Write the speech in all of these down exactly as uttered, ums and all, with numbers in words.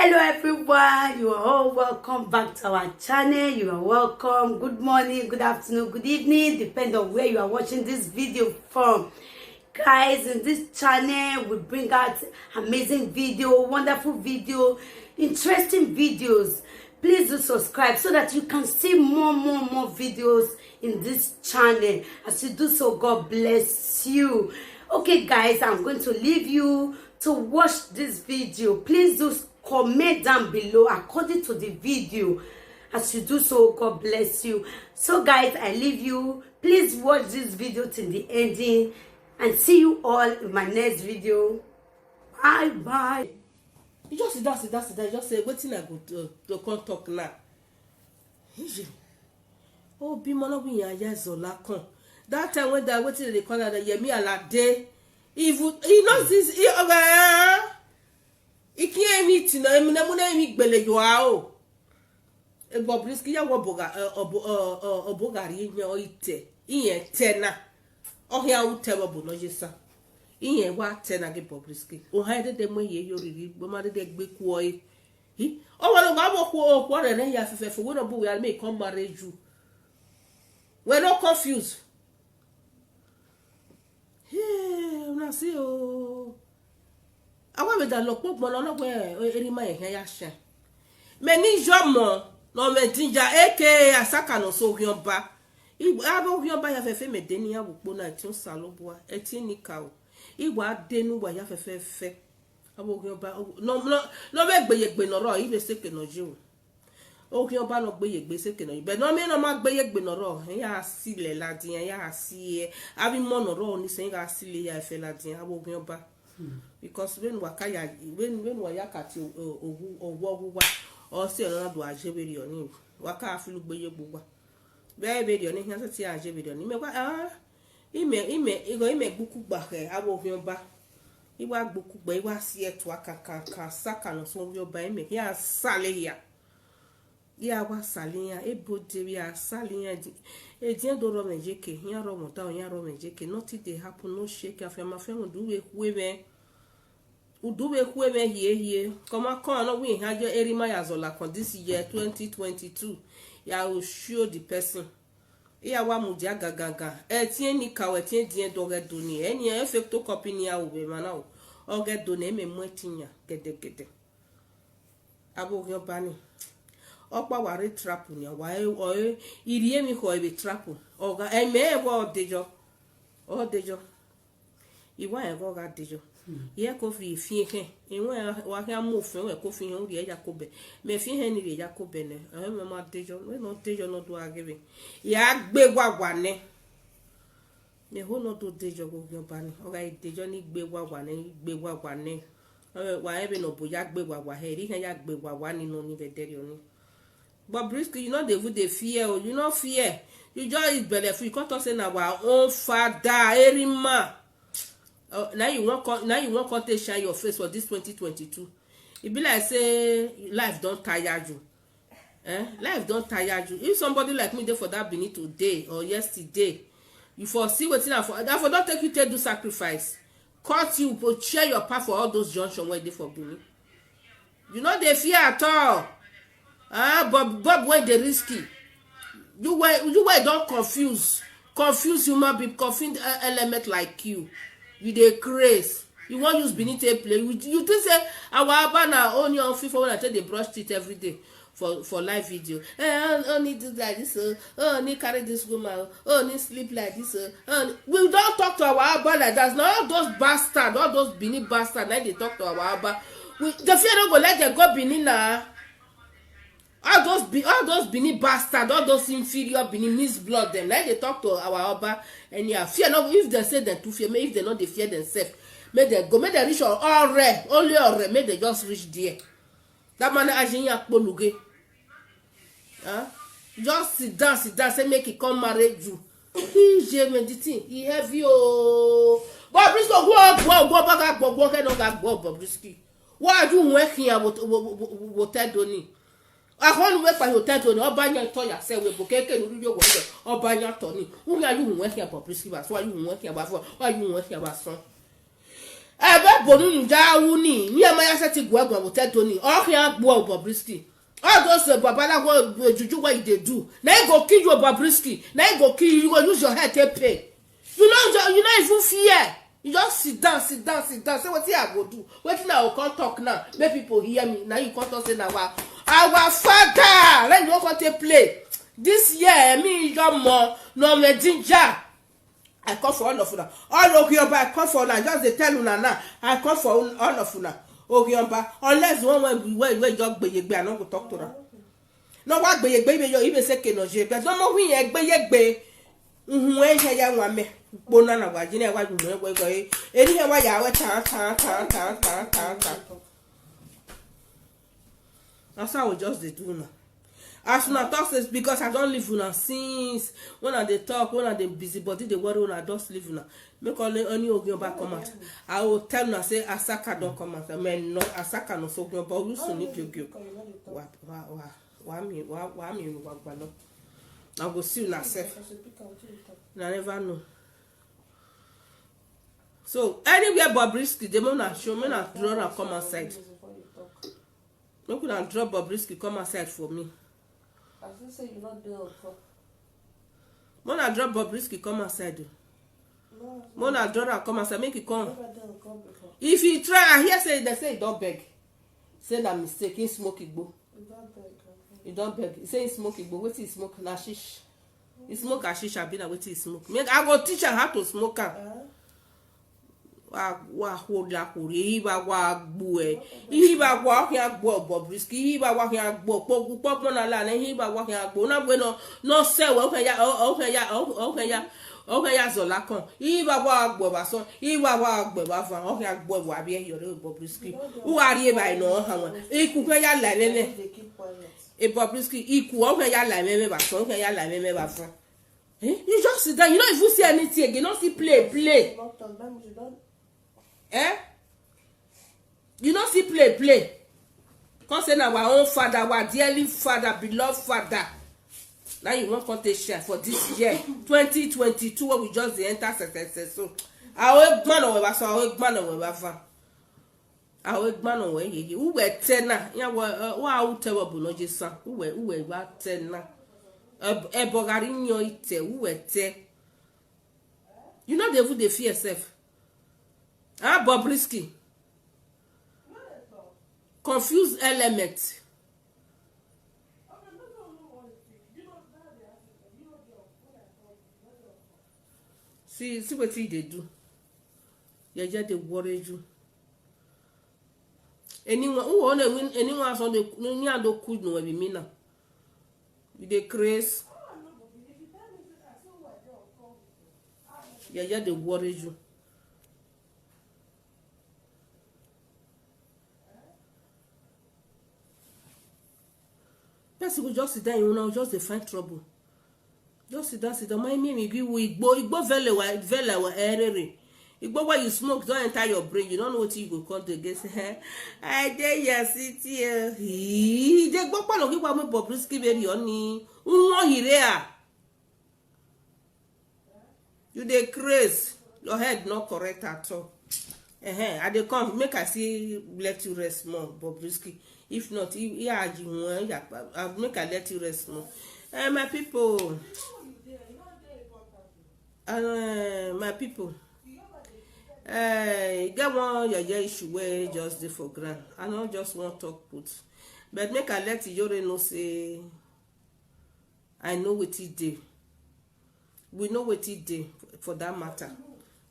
Hello everyone, you are all welcome back to our channel. You are welcome. Good morning, good afternoon, good evening, depend on where you are watching this video from. Guys, in this channel we bring out amazing video, wonderful video, interesting videos. Please do subscribe so that you can see more, more, more videos in this channel. As you do so, God bless you. Okay guys, I'm going to leave you to watch this video. Please do comment down below according to the video. As you do so, God bless you. So guys, I leave you. Please watch this video till the ending, and see you all in my next video. Bye bye. You just sit down, sit down, sit down. You just say, "Wetin I go do, to come talk now?" Easy. Oh, be man, we are years old, like, come. That time when that, wetin they call that, Yemi Alade. If you, you know this, he, okay, he can't meet, you know, him, him, him, gbele you are, oh. E Bobrisky ya wo boga, eh, obo, eh, eh, obogari nya o ite. Iye tena. Ohia u te bo no jesa. Iye wa tena ge Bobrisky. O ha de de mo ye yo riri, bo ma de de gbe ku o e. Hi. O wa no ba mo ku o ku re re ya fefe fo, we no bu we are make come marriage you. We no confuse. Hey, una see o. Awa be da lo po gbon lo no gbe eri ma e ya she. Me ni jo mo, no me dinja eke asaka no so hion ba. I abo hion ba ya fefe me de ni awo po na ti o sa lo bua. E ti ni ka o. I wa de nu wa ya fefe fe. Abo hion ba, no, no, no me gbe ye gbe no ro, i be se ke no je o. Okin ọba no gbe ye gbe se ke no. Be no me no ma gbe ye gbe no ro. Ya si le la din, ya si e. Abi mo no ro ni se ya si le ya fe la din. Abo okin ọba. Because when waka ya, when, when wa ya ka ti o, o, o, o, wa. O se no do aje be ri oni. Waka afilu gbe ye gbo wa. Be be ri oni, ya se ti aje be ri oni. Me wa, ah. Ime, ime, igo ime gbuku gba he, abo okin ọba. Iwa gbuku gba, iwa si e tu aka ka, ka, saka no so okin ọba, ime, ya sale ya. Ya wa sale ya, e bo de ya sale ya di. E di do ro me je ke, ya ro mo ta, ya ro me je ke. Nothing dey happen, no shake, afia ma fe mo du we ku e me. U du we ku e me hie hie. Come on, come on, we ha je eri ma ya zola kon this year, twenty twenty-two. Ya o show the person. Iya wa mu dia gagaga. E tie ni ka we tie die do ge do ni. E ni e photocopy ni a u be mana o. O ge do ni me mu e tinya gede gede. Abo okin ọba ni. Opa wa re trap ni wa e o e iri emi ho e be trap. O ga e me e wo dejo. O dejo. Iwa e go ga dejo. Ye ko fi fi he. E won wa ke mo fe we ko fi he uri e ya ko be. Me fi he ni ri e ya ko be ne. E me ma dejo. We no dejo no do agebe. Ya gbe wa wa ne. Ne ho no do dejo go gbe ba ni. O ga dejo ni gbe wa wa ne, gbe wa wa ne. E wa e be no bo ya gbe wa wa he. Ri he ya gbe wa wa ni no ni be deri oni. Bobrisky, you no dey even dey fear o. You no fear. You just eat belle full. You come talk say na our own father, Erima. Uh, now you wan come, now you wan come take shine your face for this twenty twenty-two. E be like say life don tire you. Eh? Life don tire you. If somebody like me dey for that Benin today or yesterday, you for see wetin I for, I for don take you take do sacrifice. Cut you, go share your path for all those junction wey dey for Benin. You no dey fear at all. Ah, Bob, Bob wey dey risky. You wey, you wey don confuse, confuse human being, confuse e-, element like you. You dey craze. You wan use Benin take play. You, you think say our Aba na only on FIFA when I take dey brush teeth every day for, for live video. Eh, only do like this, oh, only carry this woman, oh, only sleep like this, oh, only. We don talk to our Aba like that. Na all those bastard, all those Benin bastard, na dey talk to our Aba. We, the fear no go let them go Benin na. All those be all those Benin bastard, all those inferior Benin mixed blood, them like they talk to our Oba anyhow. Fear no, if they say them too fear, if they no dey fear themselves, make them go, make them reach Ore, only Ore, make them just reach there. That man Ajinya Kpoluge. Huh? Just sit down, sit down, say make he come marry you. He je me the thing, he heavy oh. Bobrisky, go, go, go, back, go, go, go, go, Bobrisky. Why do you work here? What, what, what, what, what, Ahonu we pa hotel to no ba yan to ya se we bo keke nu yo wo yo. Oba yan to ni. U ya yu won ke Bobrisky ba so, yu won ke ba fo, wa yu won ke ba son. Ebe bonu nja uni ni ama ya seti gwe gwe bote doni. Okia gbo Bobrisky. All those uh, babalawo uh, juju wey you dey do. Na e go kill you Bobrisky. Na e go kill you. You go use your head take pay. You no you no even fear. You just sit down, sit down, sit down. Say wetin I go do? Wetin I go come talk now? Make people hear me. Now you come talk say na wa our father. Let you come take play. This year me your mom no me ginger. I come for all of una. All of you, I come for una. Just dey tell una now. I come for all of una. Ogionba, unless one when we when we just gbeyegbe, I no go talk to her. No wa gbeyegbe ibe yo ibe se ke no je. But no more we egbeyegbe. Uhun e je ya wa me. Bona na wa jine wa ju mo we go e. Eri he wa ya we tan tan tan tan tan tan tan. That's how we just dey do now. As una talk say because I don leave una since when I dey talk when I dey busy body dey worry una just leave una make only only Ogionba come out. I go tell una say Asaka don come out. I mean no Asaka no so Ogionba Olusu ni Ogio. Wa wa wa wa mi wa wa mi wa gba lo. I go see una sef. Una never know. So anywhere Bobrisky dey make una show make una draw am come outside. Make una draw Bobrisky come outside for me. I still say you not there on top. Make una draw Bobrisky come outside o. No, make una draw am come outside make e come. Never there on top before. If he try I hear say dem say he don beg. Say na mistake he smoke igbo. You don't beg. Okay. He don beg he say he smoke igbo wetin he smoke na shish. He smoke hashish abi na wetin he smoke make I go teach am how to smoke am. Eh? Wa wa hola hore iba wa gbue iba wa hia gbue Bobrisky iba wa hia gbue pogu pogu na la ne iba wa hia gbue na gbue no no se we o hia o hia o hia o hia zola kan iba wa gbue ba so iba wa gbue ba fa o hia gbue wa bi e yore Bobrisky u ari e ba no ha won iku hia la lele. Dey keep quiet. E Bobrisky iku o hia la lele ba so o hia la lele ba fa. Eh? You just sit down. You don't even see anything again. You don't see play, play. Not talk. That means you don't. Eh? You don't see play, play. Come say na our own father, our dearly father, beloved father. Now you won't come take share for this year, twenty twenty-two, where we just dey enter success. So, our man of our so our man of our van. Awe gbana we yeye. Uwe tena. Ya wa wa u te wa bu no je san. Uwe uwe wa tena. Ebo gari nyo ite uwe te. You know they would dey fear self. Ah, Bobrisky. Confused element. See, see what he dey do. Yeye dey worry you. Anyone who want to win, anyone son dey ni ando cool no be me now. You dey craze. Yeye dey worry you. Person go just sit down, you know, just dey find trouble. Just sit down, sit down. My me, me, we igbo, igbo vele wa, vele wa, erere. Igbo where you smoke don't enter your brain. You don't know what you go call the guest. I dey your city. Eh. Hii, dey gbogbo lo ki wa mo Bobrisky very oni. Unwo hire a. You dey craze. Your head not correct at all. Uh-huh. I dey come make I see let you rest more, Bobrisky. If not, he he aji won ya pa- I make I let you rest more. Eh, my people. Uh, my people. Eh, get one yeye issue where just dey for ground. I no just wan talk put. But make I let Iyore know say I know wetin dey. We know wetin dey for that matter.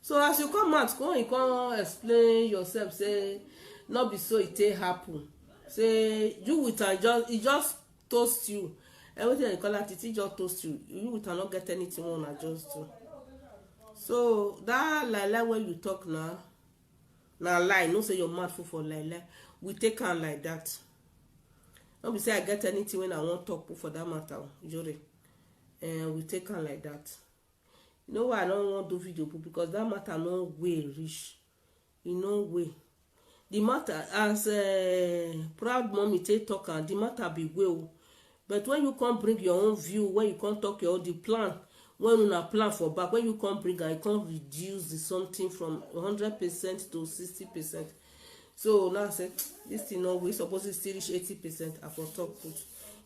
So as you come out, come you come explain yourself say no be so e take happen. Say you with am just e just toast you. Everything you call am titi just toast you. You with am no get anything wey una just do. So that lie lie wey you talk now, na lie. No say your mouth full for lie lie. We take am like that. No be say I get anything wey I wan talk put for that matter o, Iyore. Eh, we take am like that. You know why I no wan do video put because that matter no way reach. E no way. The matter as uh, proud mommy take talk am, the matter be way o. But when you come bring your own view, when you come talk your own the plan, When una plan for back, when you come bring am, you come reduce the something from hundred percent to sixty percent. So now I say this thing no, we suppose to still reach eighty percent. I for talk put.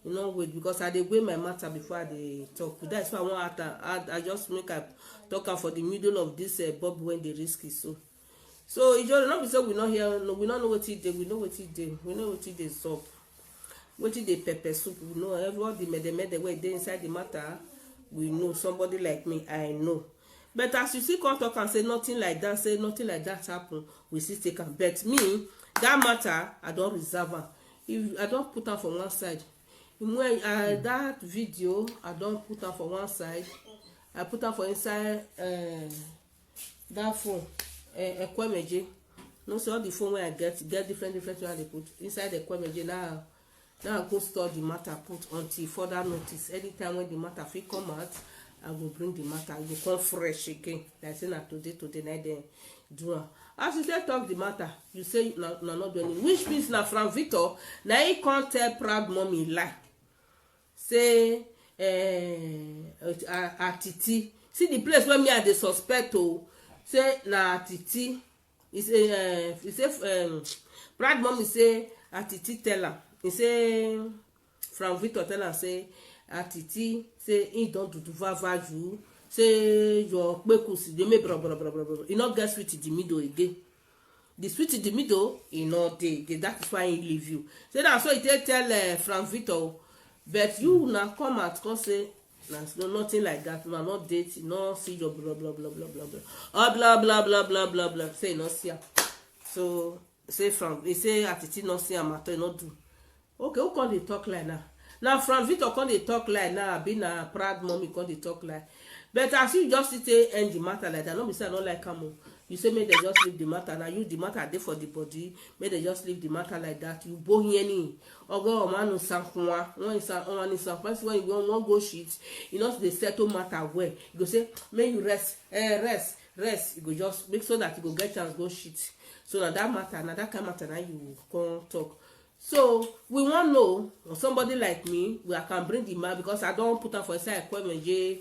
You know, wait, because I dey weigh my matter before I dey talk. That's why I want add, add, I just make I talk am for the middle of this uh, bob when they risk it. So, so e just not be say we not hear, no, we not know what it dey, we know what it dey, we know what it dey sup, what it dey pepper soup. We know every all the mede mede wey dey inside the matter. We know, somebody like me, I know. But as you see, come talk and say nothing like that, say nothing like that happen, we still take am. But me, that matter, I don't reserve am. If I don't put am for one side, when I, that video, I don't put am for one side. I put am for inside uh, that phone. Uh, Ekwemeje. No, say all the phone where I get, get different, different one they put inside the Ekwemeje now. Now I go store the matter put until further notice. Anytime when the matter fit come out, I go bring the matter. I go come fresh again. Like say na today, today night then do am. As you say talk the matter, you say na, na not do anything. Which means na Frank Victor, na he come tell proud mommy lie. Say eh, Atiti. See the place where me I dey suspect o. Say na Atiti. He say, uh, he say, um, proud mommy say Atiti tell am. He say, Frank Victor tell am say Atiti say he don do vava you. Say your kpekus dey make bro bro bro bro bro. E no get sweet in the middle again. The sweet in the middle, e no dey. That is why he leave you. Say na so he take tell uh, Frank Victor. But you now come out come say na no nothing like that. Una no date, no see your blah blah blah blah blah blah. Oh blah blah blah blah blah blah. Say no see am. So say from he say Atiti no see am at all, no do. Okay, who come dey talk like now? Now Frank Victor come dey talk like now. I be na proud mommy come dey talk like. But as you just say end the matter like that, no be say I no like am o. You say make dem just leave the matter. Now you the matter dey for the body. Make dem just leave the matter like that. You bohi any ogo omanu sankunwa. When you san when you san person when you wan wan go shit, you know dey settle matter well. You go say make you rest, eh, rest, rest. You go just make so that you go get chance go shit. So na that matter, na that kind matter na you come talk. So we wan know somebody like me, we I can bring the man because I don put am for inside Ekwemeje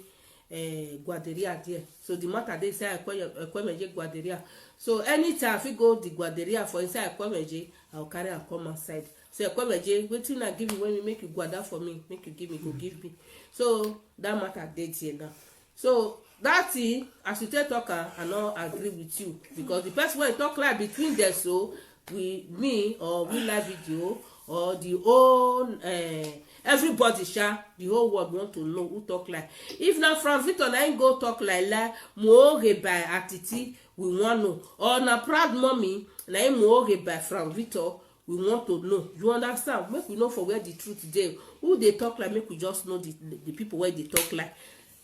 uh, guaderia there. So the matter dey inside Ekwemeje guaderia. So anytime I fit go the guaderia for inside Ekwemeje, I will carry am come outside. So Ekwemeje, wetin I give you when you make you guada for me, make you give me, go give me. So that matter dey there now. So that thing, as you take talk am, I no agree with you because the person wey talk like between them so we me or we live video or the whole uh, everybody sha the whole world want to know who talk like. If na Frank Victor na him go talk like like moore by Atiti, we wan know, or na proud mommy na him moore by Frank Victor, we want to know. You understand? Make we know for where the truth dey. Who dey talk like make we just know the the, the people wey dey talk like.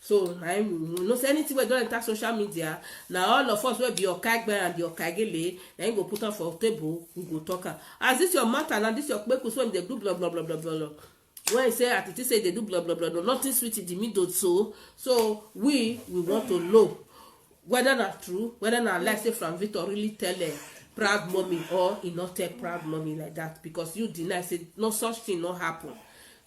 So na him we know say anything wey don enter social media na all of us wey be Okaigbe and the Okaigele na him go put am for table, we go talk am. As this your matter na this your kpekus wey dey do blah blah blah blah blah blah. When he say Atiti say dey do blah blah blah blah, nothing sweet in the middle so so we we want to know whether na true, whether na lie say Frank Victor really tell uh, proud mommy or he not tell proud mommy like that because you deny say no such thing no happen.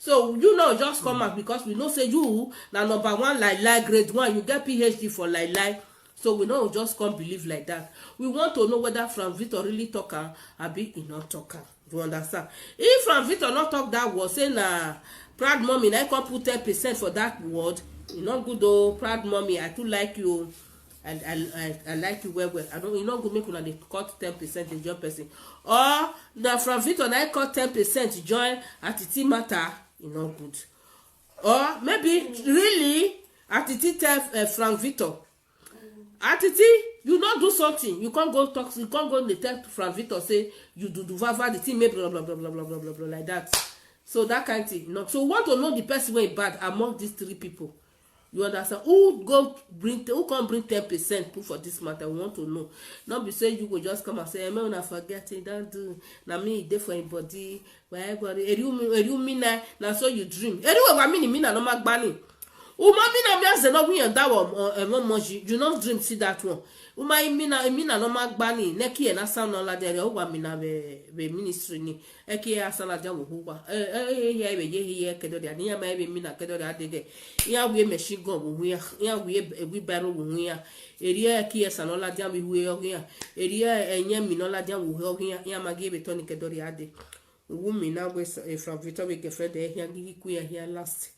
So you know just come out because we know say you na number one like like grade one, you get P H D for like like. So we no just come believe like that. We want to know whether Frank Victor really talk am abi he not talk am. You understand? If Frank Victor not talk that word, say na proud mommy na come put ten percent for that word. E no good o, proud mommy, I too like you. And I, I, I like you well well. I don't, you no go make una dey cut ten percent dey join person. Or na Frank Victor na cut ten percent join Atiti matter. E no good. Or maybe really Atiti tell uh, Frank Victor Atiti, you no do something, you can't go talk, you can't go dey tell Frank Victor say you do do vava the thing make blah blah blah blah blah blah blah blah like that. So that kind thing no. So we want to know the person wey bad among these three people. You understand? Who go bring who come bring ten percent put for this matter? We want to know. Not be say you go just come and say, "Eme una forget it, don't do." Na me e dey for him body. Why everybody? Eriumi Eriumi na na so you dream. Eriumi wa mini mina no magbani. Uma mina mi aze no gwi yanda wo, eh, mo moji. You no dream see that one. Uma imina, imina no magbani. Neki e na sound no la dere. Owa mina be, be ministry ni. Eki e asala dia wo huwa. Eh, eh, eh, eh, eh, eh, eh, kedo dia. Ni ya ma ebe mina kedo dia dede. Ya wi machine gun wo ya. Ya wi, eh, wheelbarrow wo ya. Eri e ki e sanola dia mi hu e ogia. Eri e, eh, nye mi no la dia wo hu e ogia. Ya ma gi ebe toni kedo dia de. Wu mi na we sa, eh, from Victor we ke friend, eh, ya gi ku ya here last.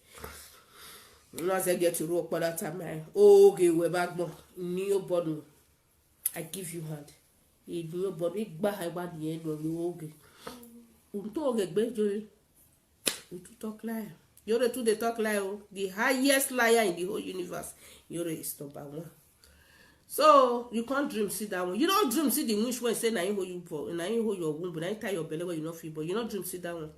Na ze get to rock for that time, eh. Oge we bagbon. Ni o bodu. I give you hand. Ni o bodu. Igba ha igba di e do ni oge. Unto oge gbe jo. You too talk lie. Yore too dey talk lie o. The highest liar in the whole universe. Yore is number one. So you can't dream see that one. You don't dream see the wish when say na him hold you for, na him hold your womb, na him tie your belly when you no fit born. You no dream see that one.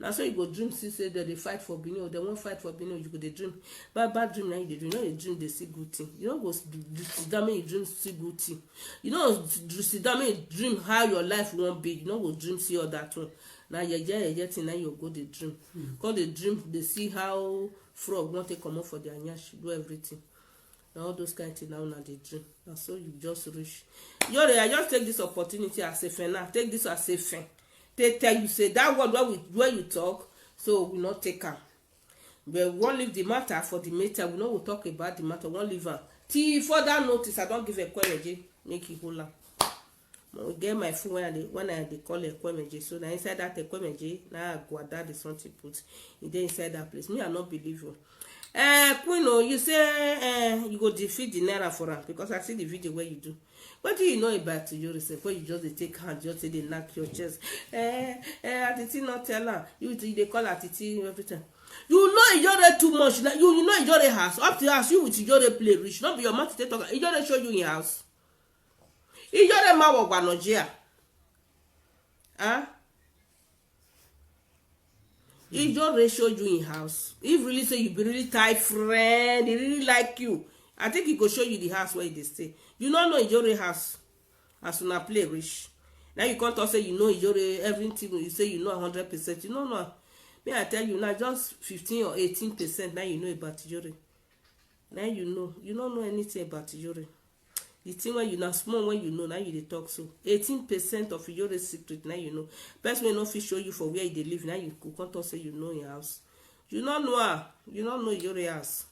Na so you go dream see say dem dey fight for Benin, dem wan fight for Benin, you go dey dream. Bad bad dream na you dey dream. You no dey dream dey see good thing. You no go s-, d-, d-, sit down make you dream see good thing. You no d-, d-, sit down make you dream how your life wan be. You no go dream see all that one. Na yeye yeye thing na you go dey dream. Come dey dream dey see how frog wan take comot for their nyash, do everything. Na all those kind thing na una dey dream. Na so you just reach. Yore, I just take this opportunity as a fan now. Take this as a fan. Take tell you say that word wey we, wey you talk, so we no take am. But we wan leave the matter for the matter. We no go talk about the matter. We wan leave am till further notice. I don give Ekwemeje make e hold am. I get my phone when I dey, when I dey call Ekwemeje. So na inside that Ekwemeje, na Aguada the something put. E dey inside that place. Me, I no believe you. Eh, Queen, oh, you say, eh, you go defeat the naira for am because I see the video where you do. What do you know about Iyore sef? When you just dey take hand, just say dey knock your chest. Eh, eh, Atiti no tell am. You, you dey call Atiti every time. You know Iyore too much. Now, you, you know Iyore house. Up to house, you with Iyore play rich. No be your mouth to talk. Iyore show you in house. Iyore ma wo gba Nigeria. Huh? Iyore show you in house. If really say you be really tight friend, he really like you, I think he go show you the house where he dey stay. You no know Iyore house. As una play rich. Now you come talk say you know Iyore, everything you say you know hundred percent. You no know. Me, I tell you now, just fifteen or eighteen percent now you know about Iyore. Now you know. You don't know anything about Iyore. The thing when you now small when you know, now you dey talk so. Eighteen percent of Iyore secret now you know. Person wey no fit show you for where you dey live, now you go come talk say you know your house. You no know am. You no know Iyore house.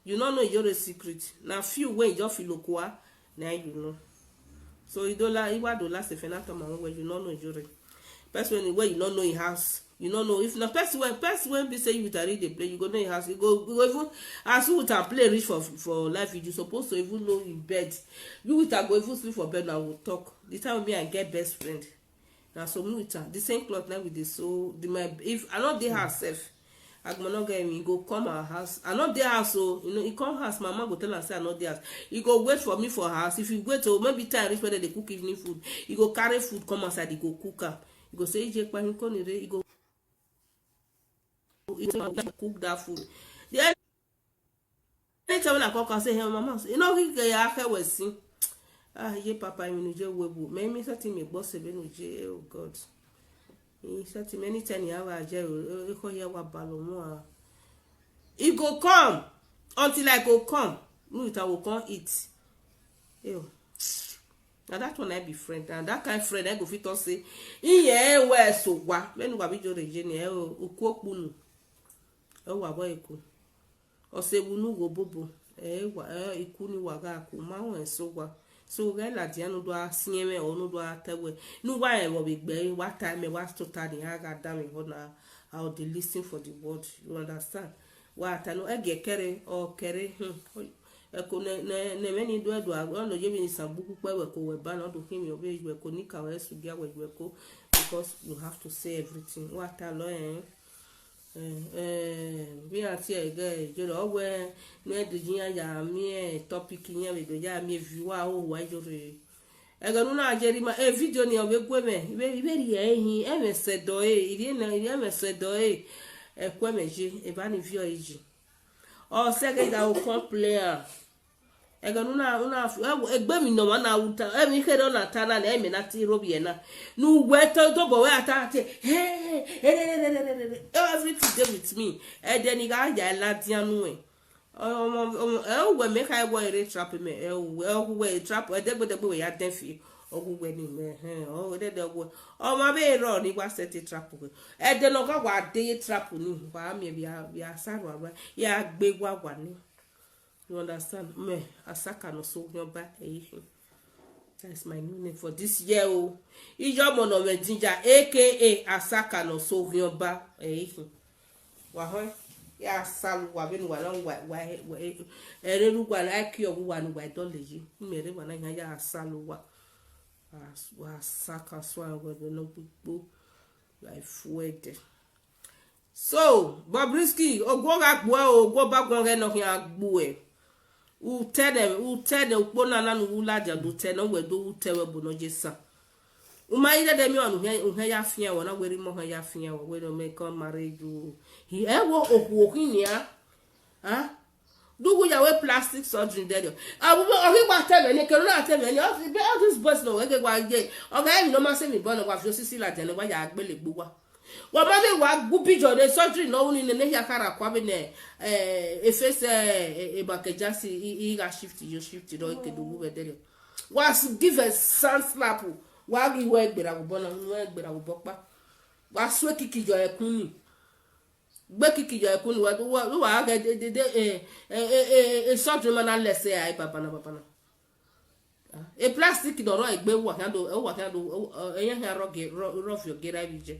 You no know Iyore secret. Na few wey just feel okwa, na you know. So Idola, Iwa Dola Sefena Toma, where you no know Iyore. Person wey you no know in house, you no know. If na person wey, person wey be say you with a read dey play, you go know in house. You go, you go even, as you with am play rich for, for life, you suppose to even know in bed. You with am go even sleep for bed, na we talk. The time me I get best friend. Na so me with am. The same cloth na we dey sew. The my, if I no dey house sef, Agbo no get me, he go come our house. I no dey house o. You know, he come house, my mama go tell am say I no dey house. He go wait for me for house. If he wait o, maybe time reach when they dey cook evening food, he go carry food come outside, he go cook am. He go say, "Ije pa nko ni re," he go, he go cook that food. The anytime when I come, come say, "Hey, mama," you know, he get ya ke we sin. Ah, ye papa, you know, je we bu. Me, me, sati me boss, be no je, oh God. He sati me anytime you have a je, oh, oh, oh, yeah, wa balo mo, ah. He go come until I go come. Me with I will come eat. Ew. Now that one I be friend. And that kind friend I go fit talk say, "Iye, eh, we so wa." When we be jo reje ni, eh, o, o ku okpunu. Eh, wa bo eku. O se wunu go bobo. Eh, wa, eh, iku ni wa ga ku. Ma won so wa. So ga la dia no do a sieme o no do a tewe. No wa e wo be gbe, wa time, wa to ta ni a ga da me ho na. I will dey listen for the word. You understand? Wa ta no ege kere, o kere. Hmm. Eko ne, ne, ne me ni do edo a, o no ye mi ni sambuku pe we ko we ba no do him yo be we ko ni ka we su gia we we ko, because you have to say everything. Wa ta lo, eh. Eh, eh, we are here again. You know, we no do ya ya mi, eh, topic ya we do ya mi view a o wa yo re. E ga nu na jeri ma, eh, video ni o we gwe me. We, we ri e hin, e me se do e, iri na, iri e me se do e. E kwe me je, e ba ni view e ji. O se ge da o complain. E ga nu na, una fu, e, egbe mi no ma na uta, e mi kere na ta na, e me na ti ro bi e na. Nu we to, to bo we ata te. Hey, hey, hey, everything dey with me. E de ni ga ya la dia nu e. Ọmọ, ọmọ, ẹ wẹ mi ka wọ ere trap mi, ẹ wẹ, ẹ wẹ trap, ẹ dẹgbẹ dẹgbẹ wẹ ya dẹn fi, ọgwụ wẹ ni mẹ, ẹ, ọ dẹ dẹ wẹ, ọmọ bẹ rọ ni wa set trap wẹ, ẹ dẹ nọ ka wa de trap ni, wa mi bi a, bi a sa wa wa, ya gbe wa wa ni. You understand? Me, Asaka no so yọba, eh. That's my new name for this year, oh. Ijomo no me ginger, A K A Asaka no so yọba, eh. Wa ho, ya salu wa benu wa lan wa, wa, wa, eh, ere ru wa la ki o wa nu wa don le yi. Mere wa na ya salu wa. Wa, wa saka so wa no gbogbo. Like fuede. So, Bobrisky, ogwo ga gbo o, ogwo ba gwo ge no hin agbo e. U tene, u tene ukpo na na nu u la ja do tene, we do u te we bo no je sa. U ma ide de mi onu he, u he ya fia wo na we ri mo he ya fia wo, we no me come marry you. He e wo oku oku ni a. Ah? Do we ya we plastic surgery there. Ah, we o ki wa te me ni, ke no na te me ni. All these boys no we ke wa je. O ga mi no ma se mi bo no wa fi osisi la je no wa ya gbele gbo wa. Wa ma me wa gu bi jo de surgery no ni ne ya kara kwa be ne. Eh, e face, eh, e ba ke jasi i, i ga shift yo shift do ke do we there. Was give a sand slap. Wa gi we gbera wo bo na, we gbera wo bo pa. Wa swe kiki jo e kun ni. Gbe kiki jo e kun ni wa, wa, wa ge de, de, de, eh, eh, eh, eh, eh, surgery ma na lese ai baba na, baba na. Ah, e plastic do ro egbe wa kan do, wa kan do, eh, eh, eh, ro ge, ro, ro fi o ge ra bi je.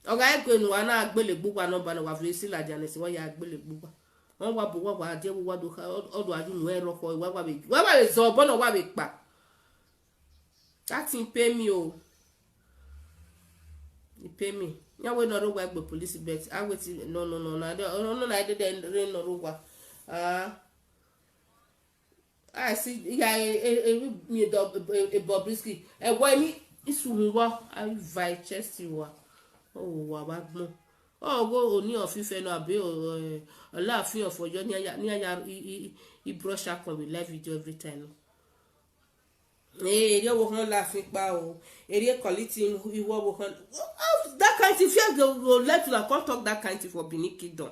Oga e ko nu wa na gbele gbo wa no ba na wa fi si la jane si wa ya gbele gbo wa. Won wa bo wa wa je wa do ka, o do aju nu e ro ko wa wa be, wa wa be zo bo no wa be pa. That thing pay me o. It pay me. Nya we no ro wa gbe police bet. I wait, no, no, no, no, no, no, no, I didn't no ro wa. Ah. I see, yeah, e, e, e, mi do, e, e, Bobrisky. E wa mi isu mi wa. I vai chest you wa. Oh, wa ba gbon. Oh, go oni ofife no abi o, eh, Alaafin of Oyo ni aya, ni aya i, i, i brush up on the live video every time. Eh, eri wo kan la fin pa o. Eri quality iwo wo kan. That kind thing, fear go, go let una come talk that kind thing for Benin Kingdom.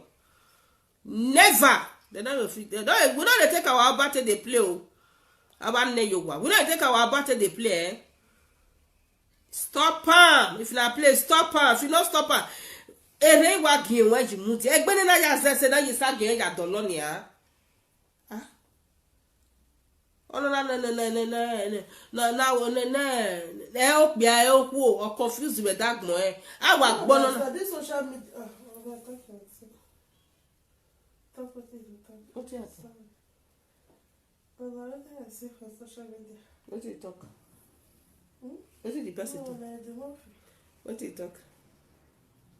Never. They don't fit. They don't, we don't dey take our abate dey play o. Our ne yowa. We don't take our abate dey play, eh? Stop am. If na play, stop am. If you no stop am, ere wa gin we ji muti. Egbene na ya zese na yi sa gin ya dolo ni a. Ah. Ono na, na, na, na, na, na, na, na, na, na, eh, o pia, eh, o ku, o confuse we that mo, eh. Awa gbono na. So this social media, oh, oh, my God, thank you. Talk what you talk. What you talk? Sorry. But na wetin I see for social media. What you talk? Hmm? What did the person No, talk? Na the one for What you talk?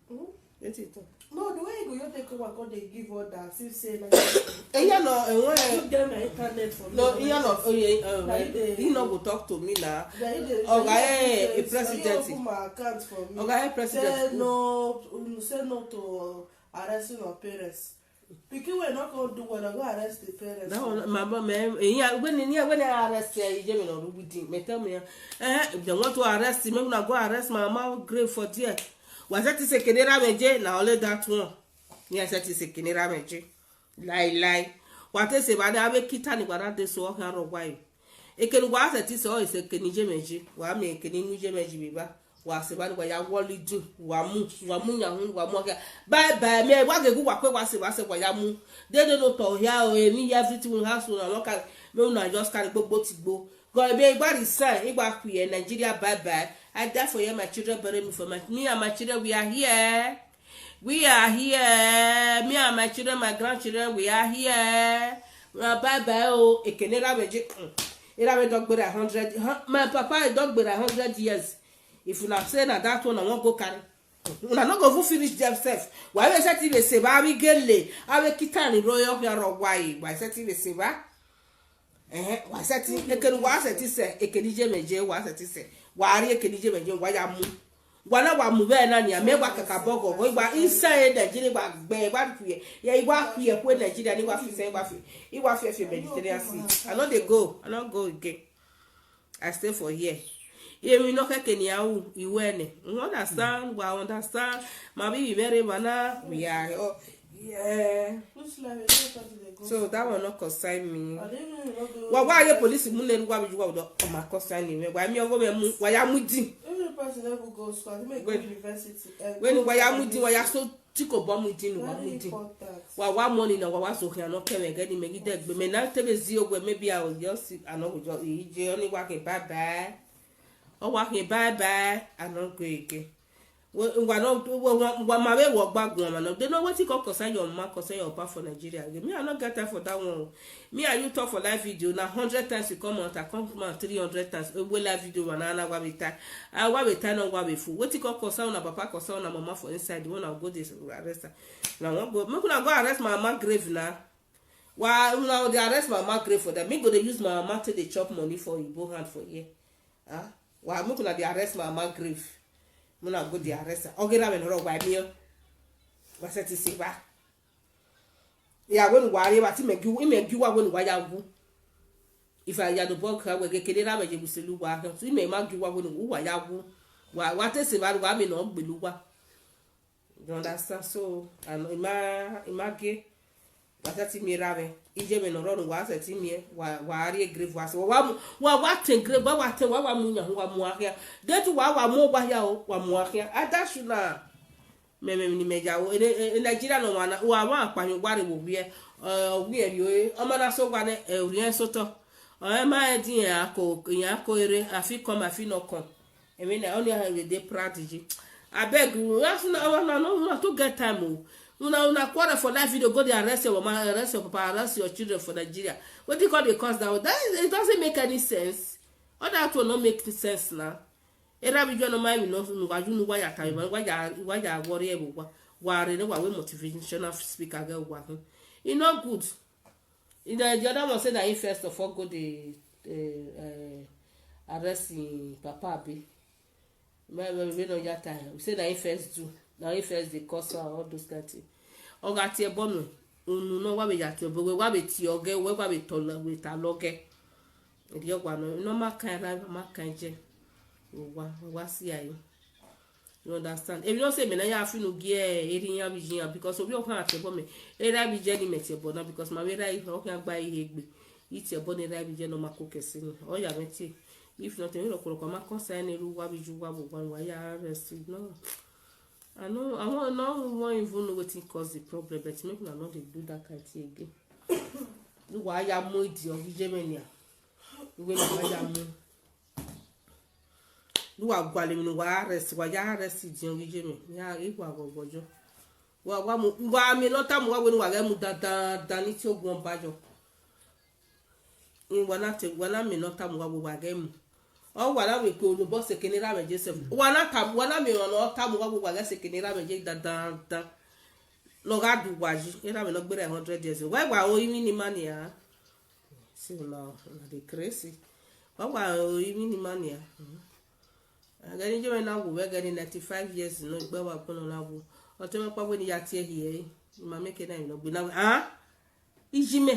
Hmm? What you talk? No, the way you go, you take over, come dey give order, as if say, like, Eya no, eh, when give them the internet for me. No, eya no, oh, yeah, uh, Na you dey he no go talk to me now. Na you dey, Oga, na you eh, dey a president. Open my account for me. Oga, eh, president. Say no, um, say no to arresting of parents. Pikin wey no come do well, go arrest the parents. That one, my mom, eh, eh, yeah, when, yeah, when they arrest here, you me no do with him. Me tell me, eh, if they want to arrest him, make una go arrest my mama grave for there. Was that is a kenera meje? Na only that one. Yeah, that is a kenera meje. Lie, lie. What is it? But I will kita ni what they so can why. Ekeni wa se ti se o ise keni je meji. Wa mi ekeni nu je meji biba. Wa se ba ni wa ya woli din. Wa mu, wa mu ya hun, wa mu ya. Bye bye. Me wa ge gu wa pe wa se, wa se wa ya mu. They don't know to here o. Emi everything we have so na won ka. Me una just carry gbogbo ti gbo. Go be igba resign, igba ku ye Nigeria, bye bye. I die for you, my children bury me for my, me and my children, we are here. We are here. Me and my children, my grandchildren, we are here. Uh, bye bye. Oh, ekene rameji. Irawe dog bear a hundred. Huh? My papa a dog bear a hundred years. If una say na that one, I won't go carry. Una no go even finish themselves. Why we say till they say, "Ba mi gele, awe kitani royo ya ro why?" Why say till they say, "Ba?" Eh, wa se ti, ekeni wa se ti se, ekeni je meje, wa se ti se. Wa ri ekeni je meje, wa ya mu. Wa na wa mu be na ni, ame wa kaka bogo, wa wa inside Nigeria, wa gbe, wa ku ye. Ya, wa ku ye ku Nigeria, ni wa fi se, wa fi. I wa fi, fi Mediterranean Sea. I no dey go, I no go again. I stay for here. Ye mi no ke keni awu, iwe ne. You understand? Wa understand? Ma bi bi mere mana, we are, oh, Yeah. Which life is that person dey go? So that one not concern me. I didn't know you not go. Wa wa ye police mu ne wa bi wa do o ma concern me. Wa mi ogo me mu wa ya mu din. Every person never go school. I think make go When- university. Eh, When go wa ya school. Mu din wa ya so tiko bo Mu din wa Very Mu din. Important. Wa wa money na wa wa so here no kere get me gi de gbe me na te be zi ogwe maybe I will just I no go just e je only wa ke bye bye. O wa ke bye bye. I no go again. Wa no wa ma we wo gba gun ma no. They know what it call concern your mama concern your papa for Nigeria again. Me I no get time for that one. Me and you talk for live video na hundred times you come out I come come out three hundred times. We live video wa na na wa be time. I wa be time no wa be full. What it call concern na papa concern na mama for inside. The one I go this arrest her. Na one go make una go arrest my mama grave na. Wa una dey arrest my mama grave for that. Me go dey use my mama take dey chop money for Igbo hand for here. Ah, wa make una dey arrest my mama grave. Una go dey arrest her. Oge na me no wa mi o. Wa se ti si ba. Ya when wa re wa ti me gi me gi wa when wa ya wu. If I ya do bok ha we ge kede na me je buselu wa ha. Ti me ma gi wa when wa ya wu. Wa wa te se ba wa me no gbelu wa. You understand? So and ima ima ge wa se ti mi ra me. Ije me no ro wa se ti mi wa wa re grave wa so wa mu- wa wa ten grave wa wa ten wa wa mu nya wa mu ahia. Get wa wa mu wa ya o wa mu ahia. Adashuna. Me me ni me ja o. E Nigeria no wa na wa wa pa ni wa re wo wi e. Eh wi e yo e. Omo na so wa ne e ri en so to. O e ma e di en ako en ako ere afi come afi no come. I mean, I only have a day practice. I beg you, that's not, no, no, no, to get time. Oh. Una una quarrel for live video, go dey arrest your mama, arrest your papa, arrest your children for Nigeria. What do you call the cause that? That is, it doesn't make any sense. All that will not make sense now. Era video no mind no no waju no waya time waya waya worry e wa wa re no wa we motivational speaker get wa. E no good. You know, the other one say that he first of all go the uh, uh, arrest him papa abi. My baby no ya time. We say that he first do. Now he first the cause and all those kind things. Oga tie bono. Unu no wa be ya tie bo wa be ti oge we wa be tola we ta loge. Ri ogwa no no ma kan ra ma kan je. Wa wa si ayo. You understand? If you don't say me na ya finu gi e eri ya bi jin because obi o kan ate bo me. Era bi je ni me tie bo na because ma we ra o kan gba ihe gbe. Iti ebo ni ra bi je no ma ko kesi ni. O ya me ti. If not, you know, koro ma concern ni ru wa bi ju wa bo wa wa ya arrest no. I know I want no one even know wetin cause the problem but make una no dey do that kind thing again. Lu wa ya mu idi o gije me ni a. Iwe na wa ya mu. Lu wa gwale mi ni wa arrest wa ya arrest idi o gije me. Ya igwa gogojo. Wa wa mu wa mi no ta mu wa we ni wa ga mu da da da ni ti ogun obajo. In wana te wana mi no ta mu wa we wa ga mu. O wana we ko lo bo se kini ra me Joseph. Wana ta wana mi no ta mu wa we wa ga se kini ra me je da da da. No ga du wa ji. Era me no gbere hundred years. Wa wa o imi ni mani a. Si una una dey crazy. Wa wa o imi ni mani a. Agani je me na wo we gani ninety-five years no gbe wa kono na wo. O te me pa we ni ya tie hie. Ma me ke na no gbe na ah. Ijime.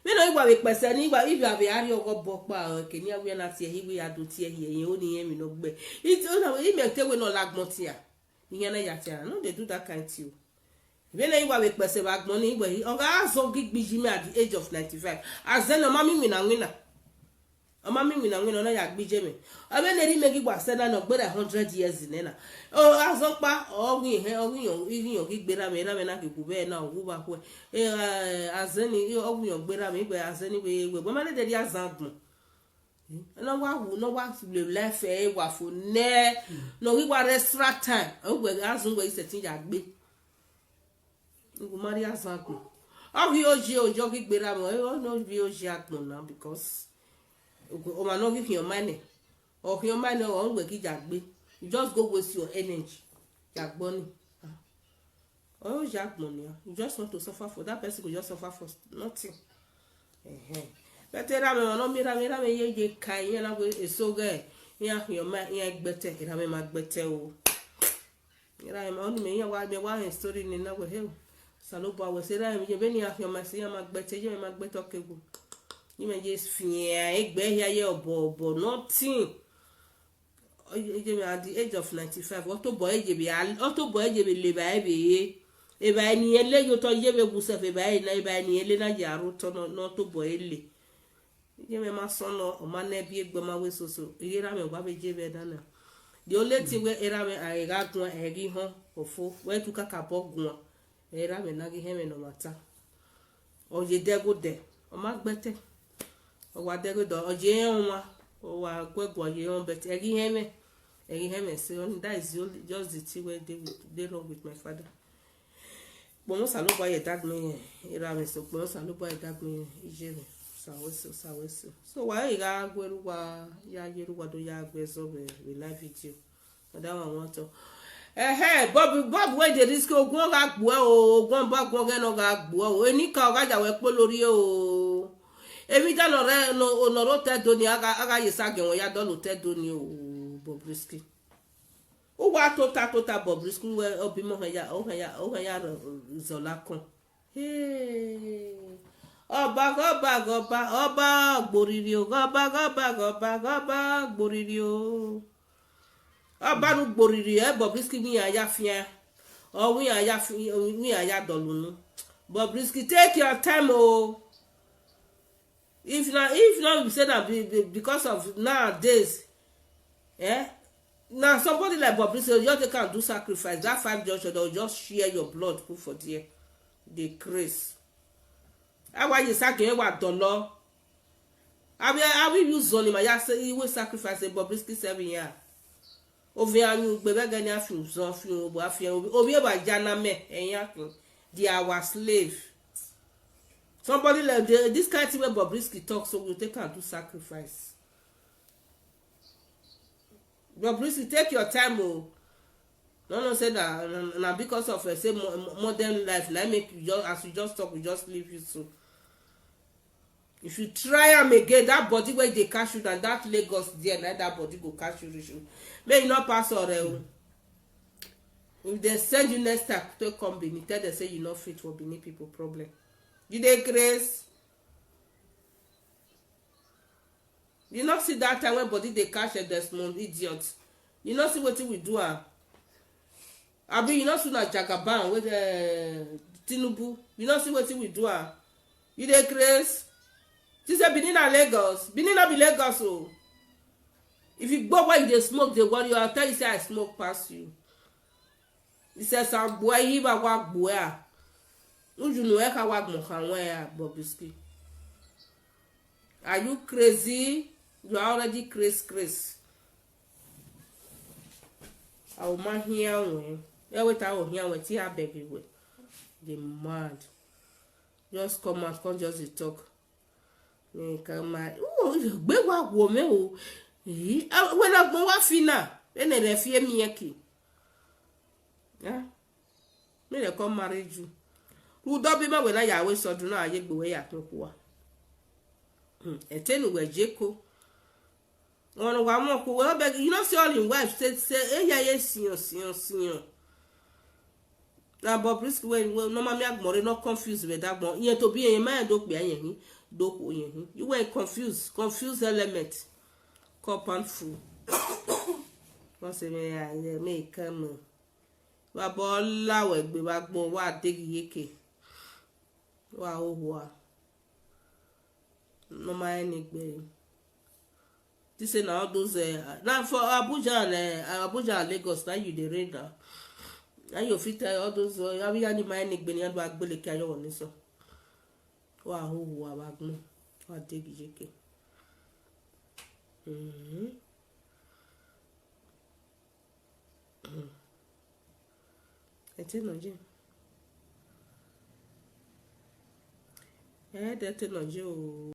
Me no igwa we pese ni igwa ibi abi ari ogo bo pa o ke ni awe na tie hie we ya do tie hie yin o ni yin mi no gbe. Iti o na we ime te we no lagbon tia. Iyan na ya tia. No dey do that kind thing. Ibe na iwa we pese ba gbon ni igwe hi. Oga azo gi gbiji me at the age of ninety-five. Azen no mami mi na ngina. O mami mi na ngina na ya gbije me. Obe ne ri me gi gba se na no gbere hundred years ne na. O azo pa o wi he o wi yo wi yo gi gbera me na me na gi gube na wu ba ku. E azen ni o wi yo gbera me igwe azen ni we we. Bo ma le de ri azan gbon. No wa wu no wa le life e wa fo ne. No wi wa extra time. O gbe azun gbe ise tin ya gbe. Ngu mari azan gbe. O wi oji ojo ki gbera mo. O no bi oji agbon na because o ma no give your money. Or your money o ngbe ki ya gbe. You just go waste your energy. Ya gbo ni. Oh, Jack money. You just want to suffer for that person, go just suffer for nothing. Uh-huh. But era me no mi era me era me ye ye kai ye na go esoge. Ya your ma ye gbete era me ma gbete o. Era me onu me ya wa me wa he story ni na go he. Salo ba we se era me ye be ni ya your ma se ya ma gbete ye me ma gbete okegu. Ye me ye fie egbe ya ye obo obo nothing. Ejebe at the age of ninety-five, oto boy ejebe, oto boy ejebe leba ebe ye. Eba eni ele yo to ye be gusef, eba eni, eba eni ele na ya ro to no, no to bo ele. Ye me ma son no, o ma ne bi egbe ma we so so. Ye ra me wa be je be dana. The only thing we era me a ga gun e gi hon ofo. We tu kaka bo gun. Era me na gi he me no matter. O ye de go de. O ma gbete. O wa de go do. O ye on wa. O wa gwe gwe ye on, but e gi he me. E gi he me. So that is the only, just the thing wey dey with, dey wrong with my father. Kpọnwụ Osalụbọ ya dag me ihe, ira me so, Kpọnwụ Osalụbọ ya dag me ihe, ije me, saweso, saweso. So wa ị ga-agwa eruwa, ya yi eruwa do ya agwa ezo we, we live video. Ada wa wọn tọ. Ehe, Bob, Bob wey dey risk ogun ga gbuo o, ogun ba gun ga no ga gbuo o. Eni ka o ga ja we po lori o. Emi da no re no, no ro te do ni, aga, aga yesa ge won ya do lo te do ni o, Bobrisky. Ụwa tota tota Bobrisky we obi mo ya, o ya, o ya zola kan. Hey. Ọba, ọba, ọba, ọba gboriri o, ọba, ọba, ọba, ọba gboriri o. Ọba nu gboriri, eh, Bobrisky mi ya ya fia. O wi ya ya fi, wi ya ya dolunu. Bobrisky, take your time o. If na, if not, we say that be, be, because of nowadays, eh? Now somebody like Bobrisky, you just can do sacrifice. That five junction, they'll just share your blood, put for there. The grace. How are you sacking what dollar? I will, I will use Zoni, my say he will sacrifice a Bobrisky seven year. Ovi anyu gbebe gani afi uzon fi obo afi obi, obi eba jana me enya kun. They are our slave. Somebody like the, this kind of thing wey Bobrisky talk, so we take and do sacrifice. Bobrisky, take your time o. No, no, say that na, na because of, uh, say mo-, mo-, modern life, na make you just, as you just talk, we just leave you so. If you try am again, that body wey dey catch you, na that Lagos there, na that body go catch you reach you. May you not pass or o. If they send you next time to come Benin, tell them say you not fit for Benin people problem. You dey grace. You not see that time when body dey catch a Desmond idiot. You not see wetin we do am. Abi you not see na Jagaban with, uh, Tinubu. You not see wetin we do am. You dey grace. She say Benin na Lagos. Benin no be Lagos o. If you go where you dey smoke, dey worry you. I tell you say I smoke pass you. He said some boy he ba wa boy. Uju no e ka wa mo kan we ya Bobrisky. Are you crazy? You are already crazy, crazy. I will ma hear when. Yeah, wait, I will hear when. See, I beg you, wait. They mad. Just come out, come just dey talk. Me come out. Oh, gbe wa wo me o. Yi, ah, when I go wa fina. When they fear me, eki. Yeah. Me they come marry you. Who don't be my when I ya we so do na ye gbe we ya to kuwa. Hmm. Etenu we jeko. Ono wa mo ku we beg. You know, see all in wife say, say, eh, yeah, yeah, siyo, siyo, siyo. Na Bobrisky we, we no ma mi agmore, no confuse with that one. Yen to be yen ma do pe yen hin, do ko yen hin. You were confused, confused element. Cup and full. Wọ́n ṣe mi ayẹ mi kàn mọ́. Wa bọ́ láwọ̀ ẹgbẹ́ wa gbọ́n wa dé yékè. Wa ó hùwà. No ma any gbé. This say na all those, uh, na for Abuja and, uh, Abuja and Lagos na you dey reign na. Na you fit tell all those, uh, abi ya ni ma any gbé ni adu agbele ki ayo woni so. Wa ho ho wa gbon. Wa degi jeke. Mhm. Ete no je. Eh, de te no je o.